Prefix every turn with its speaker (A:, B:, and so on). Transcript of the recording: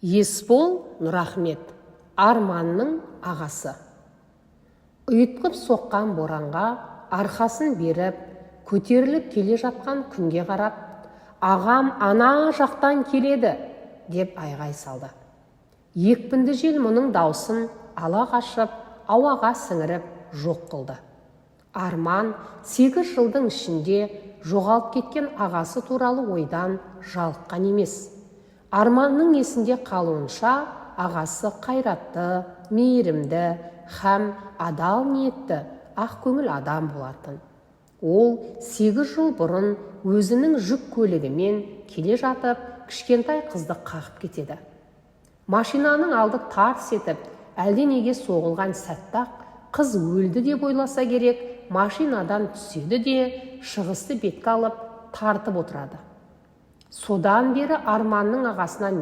A: Есбол Нұрахмет, Арманның ағасы. Ұйытқып соққан боранға арқасын беріп, көтеріліп келе жатқан күнге қарап, «Ағам ана жақтан келеді!» деп айғай салды. Екпінді жел мұның даусын ала қашып, ауаға сіңіріп жоқ қылды. Арман 8 жылдың ішінде жоғалып кеткен ағасы туралы ойдан жалыққан емес. Арманның есінде қалуынша, ағасы қайратты, мейірімді һәм адал ниетті, ақкөңіл адам болатын. Ол 8 жыл бұрын өзінің жүк көлігімен келе жатып, кішкентай қызды қағып кетеді. Машинаның алды тарс етіп әлденеге соғылған сәтте-ақ қыз өлді деп ойласа керек, машинадан түседі де, шығысты бетке алып тартып отырады. Содан бері Арманның ағасынан